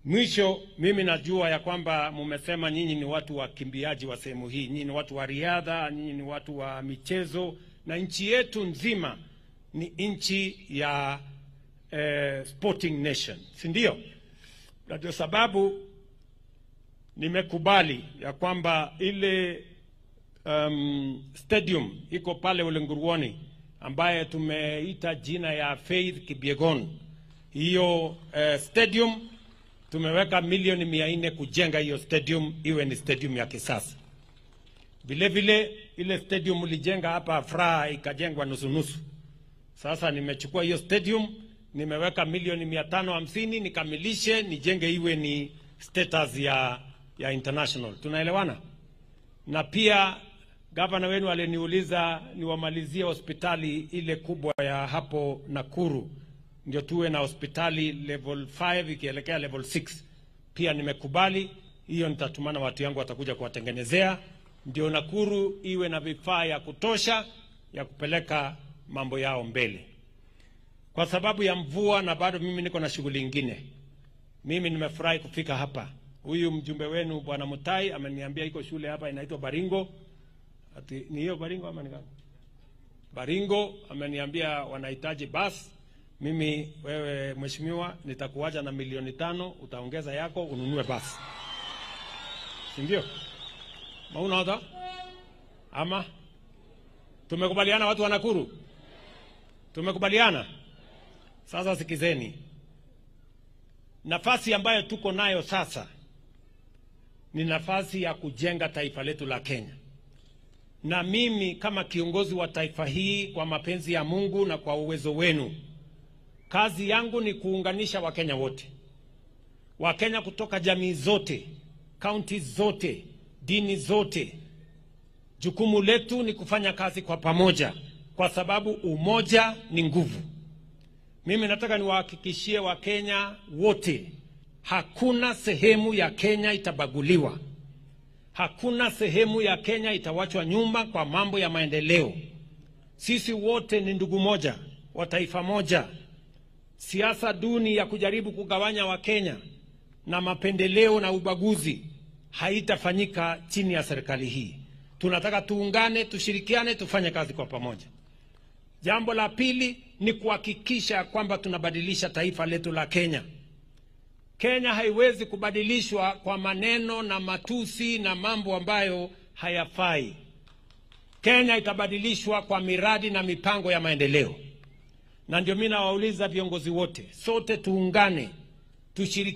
Mwisho, mimi najua ya kwamba mumesema nyinyi ni watu wakimbiaji wa sehemu hii, nyinyi ni watu wa riadha, nyinyi ni watu wa michezo, na nchi yetu nzima ni nchi ya sporting nation, si ndio? Na ndio sababu nimekubali ya kwamba ile stadium iko pale Olenguruone ambaye tumeita jina ya Faith Kipyegon. Hiyo stadium tumeweka milioni 400 kujenga hiyo stadium iwe ni stadium ya kisasa. Vile vile ile stadium ulijenga hapa Afraha ikajengwa nusu nusu. Sasa nimechukua hiyo stadium nimeweka milioni 550 nikamilishe nijenge iwe ni status ya international. Tunaelewana? Na pia gavana wenu aliniuliza niwamalizie hospitali ile kubwa ya hapo Nakuru, ndio tuwe na hospitali level 5 ikielekea level 6. Pia nimekubali hiyo, nitatumana watu yangu watakuja kuwatengenezea, ndio Nakuru iwe na vifaa ya kutosha ya kupeleka mambo yao mbele. Kwa sababu ya mvua na bado mimi niko na shughuli nyingine, mimi nimefurahi kufika hapa. Huyu mjumbe wenu Bwana Mutai ameniambia iko shule hapa inaitwa Baringo. Ati ni hiyo Baringo ama ni gani? Baringo, ameniambia wanahitaji bus. Mimi wewe mheshimiwa nitakuacha na milioni 5, utaongeza yako ununue bus. Si ndio? Mauna hata? Ama tumekubaliana watu wa Nakuru? Tumekubaliana? Sasa sikizeni. Nafasi ambayo tuko nayo sasa ni nafasi ya kujenga taifa letu la Kenya. Na mimi kama kiongozi wa taifa hii, kwa mapenzi ya Mungu na kwa uwezo wenu, kazi yangu ni kuunganisha Wakenya wote. Wakenya kutoka jamii zote, kaunti zote, dini zote. Jukumu letu ni kufanya kazi kwa pamoja, kwa sababu umoja ni nguvu. Mimi nataka niwahakikishie Wakenya wote, hakuna sehemu ya Kenya itabaguliwa. Hakuna sehemu ya Kenya itawachwa nyuma kwa mambo ya maendeleo. Sisi wote ni ndugu moja, wa taifa moja. Siasa duni ya kujaribu kugawanya Wakenya na mapendeleo na ubaguzi haitafanyika chini ya serikali hii. Tunataka tuungane, tushirikiane, tufanye kazi kwa pamoja. Jambo la pili ni kuhakikisha kwamba tunabadilisha taifa letu la Kenya. Kenya haiwezi kubadilishwa kwa maneno na matusi na mambo ambayo hayafai. Kenya itabadilishwa kwa miradi na mipango ya maendeleo. Na ndio mimi nawauliza viongozi wote, sote tuungane, tushirikiane.